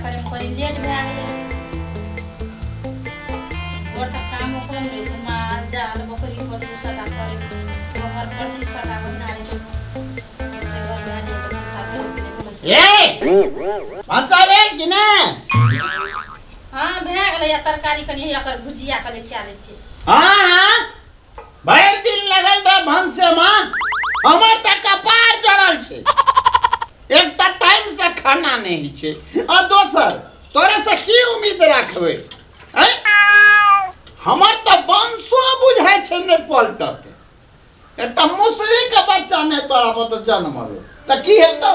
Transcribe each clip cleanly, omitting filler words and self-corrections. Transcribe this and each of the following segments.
करैमे कनि लेट भए गेलै। भोरसँ कामो कम रहै छै, माल जाल बकरी पटरू सबटा करै, गोबर परसी सबटा ओहिना रहै छै। घर भए गेलै तऽ भनसा भेल कि नहि भेल से। ए भनसा भेल कि नहि? हँ, भए गेलै। या तरकारी कनि एकर भुजिया कनि कए दै छियै। हाँ हाँ, भरि दिन लगल रह भनसे में, हमर तऽ कपार जड़ल छै। एक तऽ टाइम से खाना नहि होइ छै आ दोसर तोरे से की उम्मीद राखबै? आँय? हमर तऽ वंशो बुझाइ छै नहि पलटत। एकटा मुसरी के बच्चा नहि तोरा पर तऽ जन्मल तऽ की हेतौ?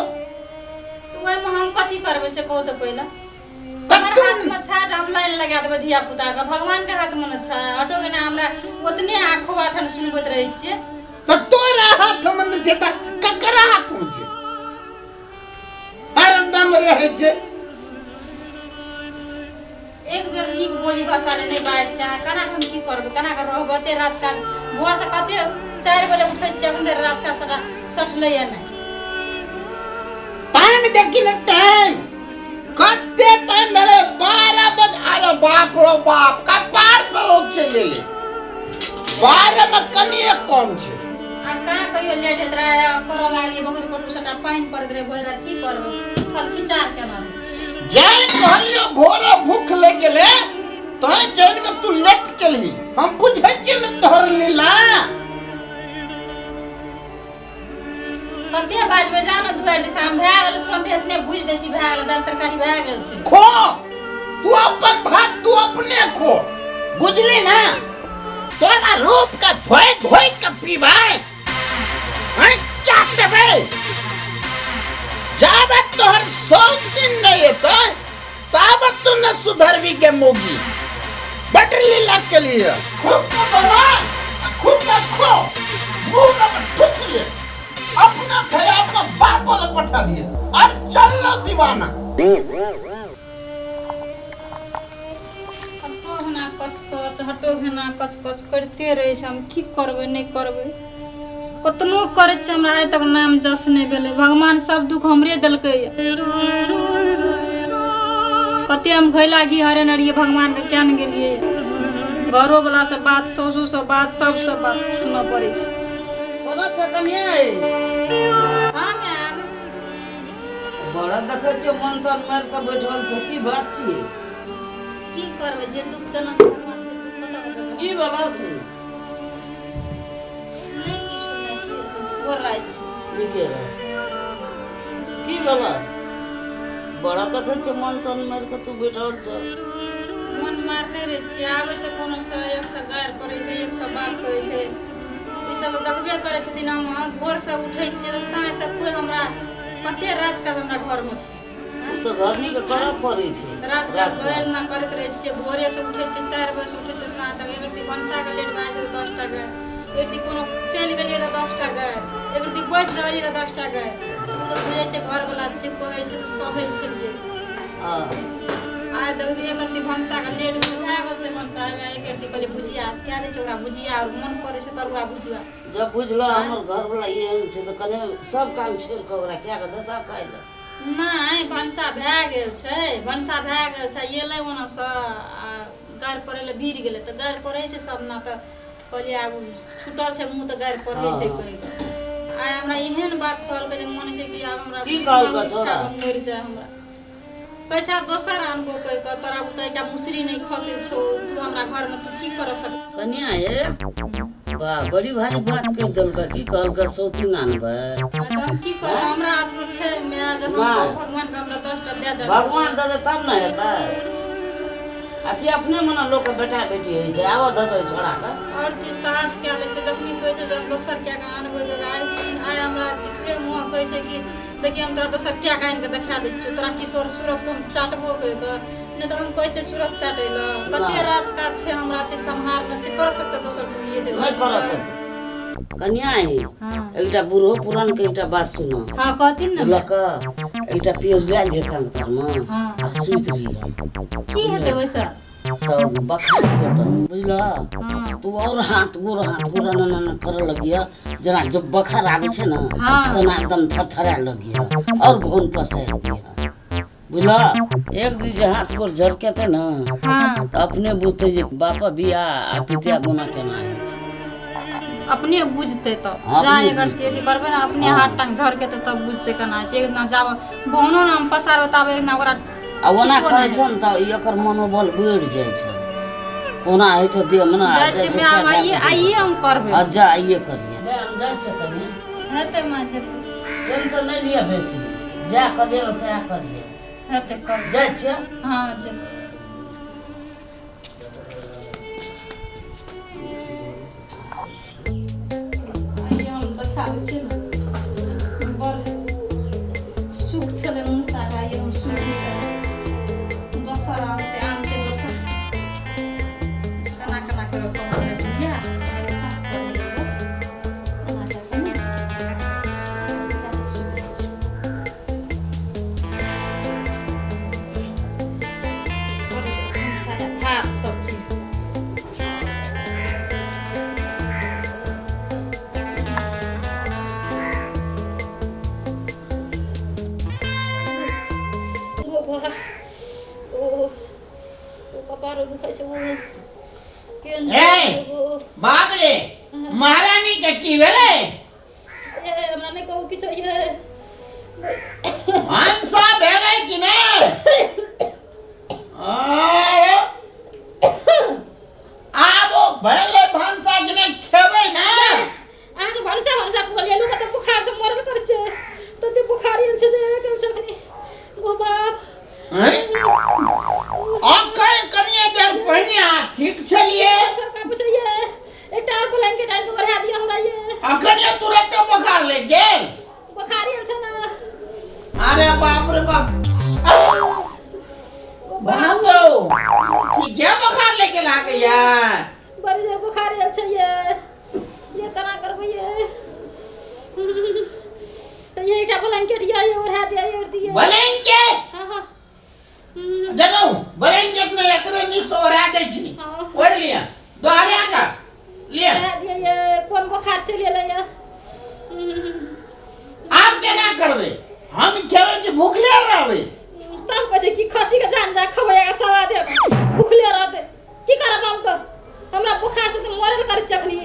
तऽ ओहिमे हम कथी करबै से कहू तऽ पहिले। तऽ हमर तू हाथमे छै जे हम लाइन लगा देबै धिया पुताके? भगवानके हाथमे ने छै। ऑटोके ने हमरा ओतने आँखो आठन सुनबैत रहै छियै। तऽ तोरा हाथमे नहि छै तऽ ककरा हाथमे छै? हरदम रहै छै। एक बेर नीक बोली भाषा जे नहि बाजै छै अहाँ, केना कऽ हम की करबै, केना कऽ रहबै? ओते राजकाज भोरसँ कते 4 बजे उठै छियै, एखन धरि राजकाज सबटा सठलैए नहि। टाइम देखी ने, टाइम कते टाइम भेलै? 12 बजे। अरे बाप रो बाप, कपार पर रोग चलि एलै। 12 मे कनिए कम छै। आ कहाँ कहियो लेट होइत रहै, करऽ लागलियै बकरी पटरू सबटा, पानि पड़ैत रहै भरि राति, की करबै, खलखिचार केना रहै। जाय कहलियो भोरे भूख लागि गेलै तैं जानि कऽ तू लेट केलही। हम बुझै छियै ने तोहर लीला। कते बाजबै? जा ने दुआरि दिस, आम भए गेल तुरंत एतने भुजि दै छी, भए गेल, दालि तरकारी भए गेल छै। खो तू अपन भात, तू अपने खो, बुझली ने? तोरा रूप के धोइ धोइ के पीबै, हैं, चाटबै। जाबत तोहर 100 दिन नहीं एतै ताबत तू न सुधरबी के मोगी। बड लीला के लिए खूब के बना आ खूब के खो, मुंह में ठुस ले, अपना खाए अपना बाप वाला पठा दिए। अब चल लो दीवाना। हटो घना कच कच, हटो घना कच कच करिते रहै छै। हम की करबै, नहि करबै, कतनो करै छियै, हमरा आइ तक नाम जस नहि भेलै। भगवान सब दुख हमरे देलकै। कते हम घैला घी हरेने रहियै भगवानके, किया ने गेलियै। घरोवला से बात, सासु से बात, सबसे बात सुनऽ पड़ै छै। कोना छै कनिया? हाँ मैम। बड़ा देखै छियै मन तन मारि कऽ बैठल छै, की बात छियै? की करबै, जे दुख देना से भगवान से दुख कतऽ देबै? की भेला से? नहि किछु नहि, गोर लागै छी। नीके रह। की भेला? बड़ा देखै छियै मन तन मारि कऽ तू बैठल छ। मन मारने रहै छियै। आबै छै कोनो से एक सए गारि पड़ै छै, एक सए बात कहै छै। ई सब तऽ देखबे करै छथिन। हम भोरसँ उठै छियै तऽ साँझ तक कोइ हमरा कते राजकाज हमरा घरमे छै। ओ तऽ घरनी के करऽ पड़ै छै। राजकाज भरि ना करैत रहै छियै। भोरेसँ उठै छियै, 4 बजेसँ उठै छियै साँझ तक। एक रत्ती भनसाके लेट भए जाइ छै तऽ 10टा गारि, एक रत्ती कोनो चलि गेलियै तऽ 10टा गारि, एक रत्ती बैठ रहलियै तऽ 10टा गारि। ओ तऽ बुझै छै घरवला छै, कहै छै तऽ सहै छलियै। हँ। आइ देखै एक रत्ती भनसाके लेट भए गेल छै भनसा। एक रत्ती कहलियै भुजिया कए दै छै ओकरा, भुजिया आओर मोन पड़ै छै तरुआ भुजिया। जब बुझलऽ हमर घरवला एहन छै तऽ कने सब काम छोड़ि कऽ ओकरा कए कऽ देता काल्हि। नहि, भनसा भए गेल छै, भनसा भए गेल छै। एलै ओनऽसँ आ गारि पढ़ै लए भिड़ गेलै तऽ गारि पढ़ै छै सब ने। तऽ कहलियै आब छूटल छै मुँह तऽ गारि पढ़ै छै कहि कऽ। आइ हमरा एहन बात कहलकै जे मन छै कि आब हमरा की कहलकै छौड़ा? मरि जाय हमरा। कहै छै आब दोसर आनबो कहि कऽ, तोरा बुते एकटा मुसरी नहि खसै छौ, तू हमरा घरमे तू की करऽ सक। कनिया हे, वाह, बड़ी भारी बात कहि देलकै। की कहलकै, सौतीन आनबै? तऽ हम की करब? हमरा हाथमे छै माय जे हम नहि। भगवानके हमरा 10टा दए दे। भगवान दे दे तब ने हेतै। आ कि अपने मने लोकके बेटा बेटी होइ छै? आबऽ देतै छोड़ाके? आओर चीज साहस कए लै छै जखनी कहै छै जे हम दोसर कए कऽ आनबै तऽ आइ सुन, आइ हमरा टिटरे मुँह कहै छै कि देखी हम तोरा दोसर कए कऽ आनि कऽ देखा दै छियौ, तोरा की तोर सूरतके हम चाटबो कहि कऽ। नहि तऽ हम कहै छियै सूरत चाटै लए। कते नहि। राज काज छै हमरा, एते सम्हार नहि छै कर सकतै दोसर मुँह नहि करऽ सकै कनिया हे। एकटा बूढ़ो पुरानके एकटा बात सुनऽ। हँ, कहथिन ने। लऽ कऽ एकटा पियोज लए लिहे कान तरमे आ सुति रहिहे। की हेतै ओहिसँ? तऽ बखार हेतौ, बुझलह? तू और हाथ गोड़ एना एना करऽ लगिह, जेना जब बखार आबै छै ने तेना एकदम थरथराए लगिह और घोन पसारि दिह। बुझल एक दिन जे हाथ गोर झरकेतै ने हँ तऽ अपने बुझतै जे बापा बियाह आ पितिया गुना केना होइ छै अपने बुझतै तब अपने जा एकर बुझतै। अथी करबै ने अपने हाथ टांग झरकेतै तब बुझतै केना होइ छै एक दिना जाब बहनो ने हम पसारबै ताबे एक दिना ओकरा आ ओना ठीको करै नहि छै ने तऽ ई एकर मनोबल बढ़ि जाइ छै ओना होइ छै देहमे ने जाइ छियै माय हम आइए आइए हम करबै आ जा आइए करिए नहि हम जाइ छियै कनि हेतै माय जेतै टेंशन नहि लिअ बेसी जएह करिए ने सएह करिए हेतै करबै जाइ छियै हँ जेतै आइए हम देखा दै छियै ने बड़ सुख छलै मुनसा आइए हम सुख निकालि दै छियै दोसर आनतै आनतै दोसर केना केना कऽ कमतै बुढ़िया एना कऽ कऽ ने सुतै छै भात सब चीज ओ बा ओ ओ कपारो दुखाइ छै ओ केहन ए! ओ बाप रे महारानी के की भेलै ए हमरा नहि कहू किछो ये भनसा भेलै कि नहि अरे आब ओ भेलै भनसा कि नहि खेबै ने अहाँके भनसा भनसा कहलियै लोक तऽ बुखार से मरल करै छै तते बुखार आयल छै जे एबे गेल छै अखनी गो बाप आँय? अखन कनिए देर पहिने अहाँ ठीक छलियै सरकार पूछै ये एकटा और ब्लैंकेट आनि कऽ ओढ़ा दिअ हमरा ये अखन ये तुरंते बोखार लागि गेल बोखार आयल छै ने अरे बाप रे बाप बाप रे ठीके बोखार लागि गेल अहाँके यार बड़ी जोर बोखार आयल छै ये ये केना करबै ये ये एकटा ब्लैंकेट ये ये ओढ़ा दिअ ये ओढ़ दिअ ब्लैंकेट हाँ हाँ जनौ ब्लैंकेट नहि एकरे नीक से ओढ़ा दै छी हाँ। ओढ़ि लिअ दोहरा कऽ लिअ ओढ़ा दिअ ये कोन बोखार चलि एलै ये आब केना करबै हम खेबै कि भूखले रहबै तब कहै छै कि खसीके जान जा खबै आ सवा देब भूखले रहतै की करब हम तऽ हमरा बोखार से तऽ मरल करै छै अखनी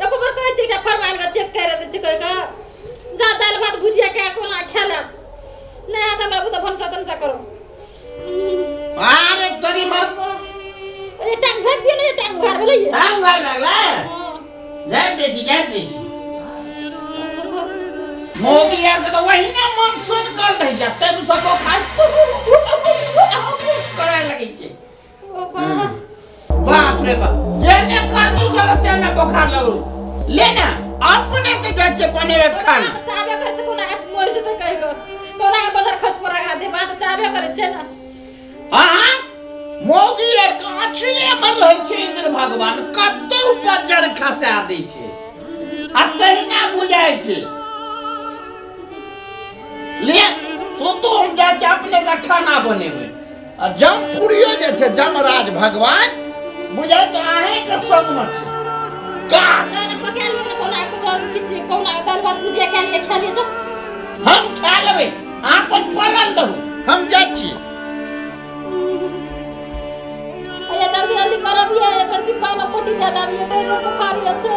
एको बेर कहै छै एकटा फरमान के चेक करि दै छै कहि कऽ जा दालि भात भुजिया कए कोना खा लेब नहि हैत हमरा बुते भनसा तनसा करो अरे तोरी माँ ए टांग झाँक दिअ ने ये टांग उघार भेलै ये टांग उघार लागलै हँ। झाँपि दै छी झाँपि दै छी मोगी यार के तऽ वही ने मन सुन कर रहि जा तब सब बोखार करे लगै छै ओ बाबा बाप रे बाप जेने करनी चलो तेने बोखार लगल ले ना अपने से जाइ छियै बनेबै खाना चाबे करै छै कोना के मरि जेतै कहि कऽ कोना के बजार खस पड़ा एकरा देह बात चाबे करै छै ने अहाँ मौगी आर के अछले मर रहै छै इंद्र भगवान कतौ बजर खसा दै छै आ तहिना बुझाइ छै ले सोतो हम जाइ छियै अपने से खाना बनेबै आ जमपुरियो जे छै जमराज भगवान बुझाइ छै अहींके संगमे छै का जाने पका लियौ ने कोना के जल किछु कोना के दालि भात भुजिया कए लिअ खा लिअ जाउ हम खा लेबै अहाँ अपन पड़ल रहू हम जाइ छी अया जल्दी जल्दी करब ये एकर की पानि पट्टी दए देब ये बड़ जोर बुखार आयल छै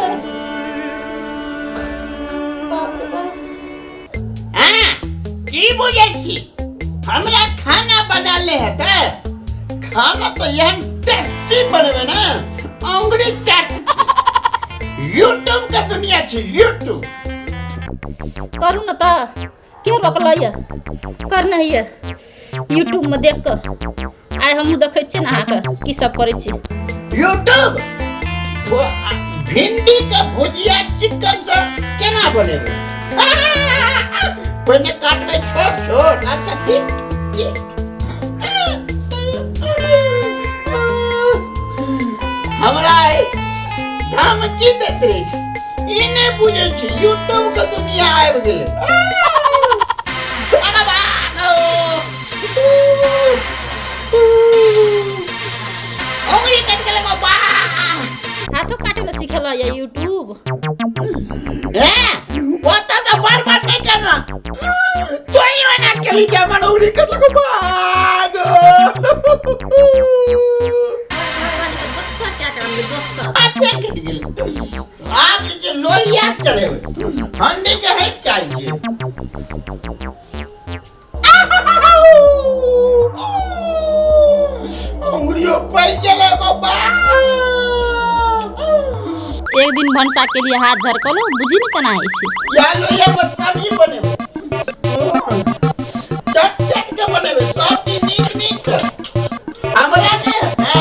बाप रे बाप हाँ की बुझै छी हमरा खाना बना ले हेतै खाना तऽ एहन टेस्टी बनेबै ने अंगुरी चाट यूट्यूब के दुनिया छै यूट्यूब करू ने तऽ के रोकलै ये करने ये यूट्यूबमे देख कऽ आइ हमहूँ देखै छियै ने अहाँके की सब करै छी यूट्यूब भिंडी के भुजिया चिकन से केना बनेबै पहिने काटबै छोट छोट अच्छा ठीक ठीक हमरा धमकी दैत रहै छै ई नहि बुझै छै यूट्यूब के दुनिया आबि गेलै उंगली कटि गेलै गो बा हाथो काटे लए सिखेला ये यूट्यूब ए ओतऽ तऽ बड़ बड़ नहि करना तोही ओना केली जे हमर उंगली कटलको बा हंडी के हटि के आयल छियै। अंगुरियो पै गेलै बाबा। एक दिन भनसा के लिए हाथ झरकलो, बुझी ने केना होइ छै। या लोहिया पर सब्जी बनेबै, चट चट के बनेबै सब्जी नीक नीक। हमरा नहि हेतै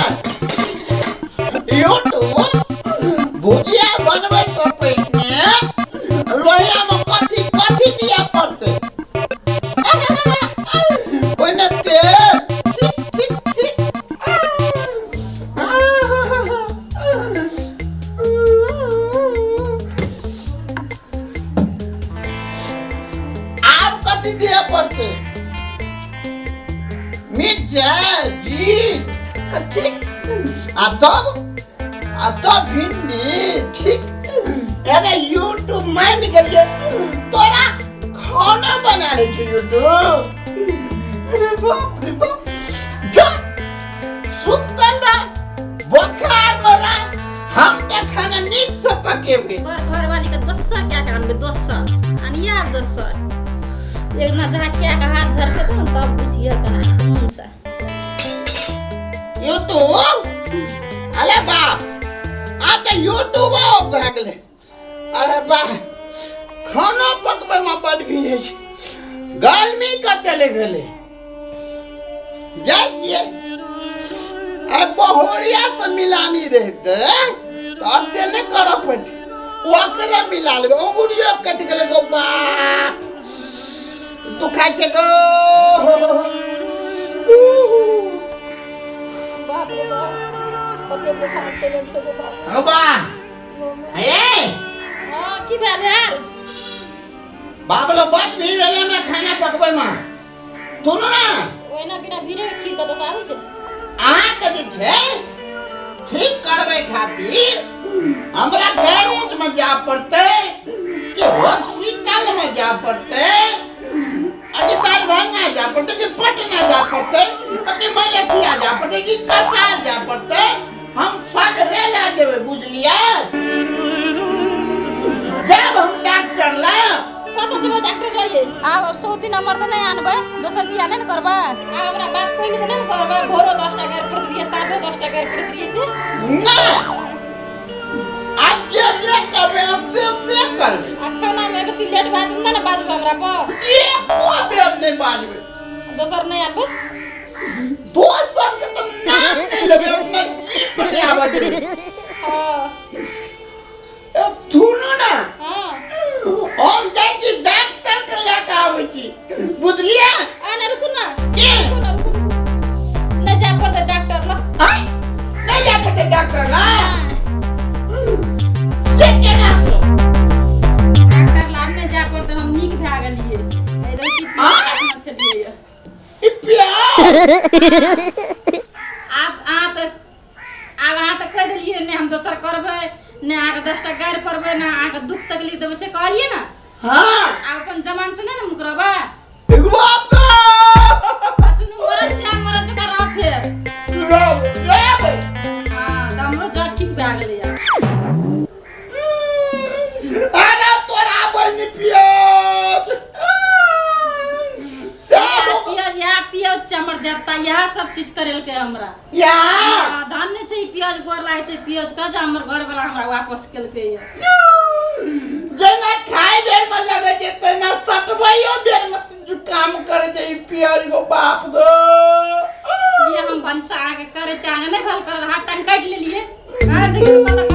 यूट्यूब। भुजिया बनबै से पहिने लोहिया में कथी कथी दिया पड़तै? ओहिने तेल, ठीक ठीक ठीक। आब कथी दिया पड़तै? मिरचाइ, जीर, ठीक। आ तब भिंडी, ठीक। अरे यूट्यूब, मान गेलियै, तोरा खाना बना लै छै यूट्यूब। अरे बाप रे बाप, जा सुतल रह, बोखार में रह, हम तऽ खाना नीक से पकेबै। घरवाली के दोसर क्या के आनबै? दोसर आनिया। आब दोसर एक दिना जहाँ क्या के हाथ झरकेतौ ने, तब बुझिए केना होइ छै मोनसँ। यूट्यूब, अरे बाप, आब तऽ यूट्यूब भए गेलै। अरे बाह, खाना पकबै में बड भीड़ होइ छै। गर्मी कते लग गेलै। जाइ छियै, आइ बहुरिया से मिलानी रहितै तऽ एते नहि करऽ पड़तै, ओकरे मिला लेबै। अंगुरियो कटि गेलै गो बाप, दुखाइ छै गो। बाप रे बाप, कते बोखार चलल छै गो बाप। हौ बा, हे। हँ, की भेल भेल? बाप लो, बड भीड़ रहलै हमरा खाना पकबै में। सुनू ने। ओहिना बिना भीड़े के खीर कतऽ से आबै छै? अहाँके जे छै ठीक करबै खातिर हमरा गैरेज में जाय पड़तै कि हॉस्पिटल में जाय पड़तै, आ कि दरभंगा जाय पड़तै, कि पटना जाय पड़तै, आ कि मलेशिया जाय पड़तै, कि कतार जाय पड़तै? हम सगरे लए जेबै, बुझलियै? जब हम डॉक्टर लग कतऽ जेबै डॉक्टर लग? आब 100 दिन हमर तऽ नहि आनबै, दोसर बियाह नहि ने करबै। आब हमरा बात पहिले तऽ नहि ने करबै, भोरो 10 टा गारि पड़ैत रहियै, साँझो 10 टा गारि पड़ैत रहियै से। नहि, आब जे जे करबै से से करबै। आ खानामे अगर लेट भए जेतै, नहि ने बाजबै हमरा पर? एको बेर नहि बाजबै। दोसर नहि आनबै? दोसर के तऽ नाम नहि लेबै, अपना जीभ पर नहि आबऽ देबै। ए, सुनू ने। हँ। हम जाइ छी, डॉक्टर के लए कऽ आबै छी, बुझलियै? आ ना, रुकू ना। की? रुकू ना, रुकू। नहि जाय पड़तै डॉक्टर लग। आँय? नहि जाय पड़तै डॉक्टर लग? से केना? डॉक्टर लग नहि जाय पड़तै, हम नीक भए गेलियै। एहि रहै छी। आँय? छलियै। ई प्यार। आब अहाँ तऽ कहि देलियै ने, हम दोसर करबै ने, अहाँके 10 टा गारि पड़बै ने, अहाँके दुख तकलीफ देबै, से कहलियै ने? हँ। आब अपन जबान से नहि ने मुकरबै। एगो बाप गे! आ सुनू, मरद छै, मरद जकाँ रह फेर। रब, रब। हँ, तऽ हमरो जड़ ठीक भए गेलैए। अरे तोरा बहिन पियाज सब। पियाज, इएह पियाज छै हमर देवता, इएह सब चीज करेलकै हमरा। या। हँ, धान नहि छै, ई पियाज गोर लागै छै, पियाज कह जे हमर घरवला हमरा वापस केलकै यऽ। जेना खाय बेर में लगे छै, तेना सटबैयो बेर में काम करे छै ई पियाज गो बाप गो। ये हम भनसा आके करै छै, अहाँके नहि भेल करल, हाथ टांग काटि लेलियै। अहाँ देखियौ कतऽ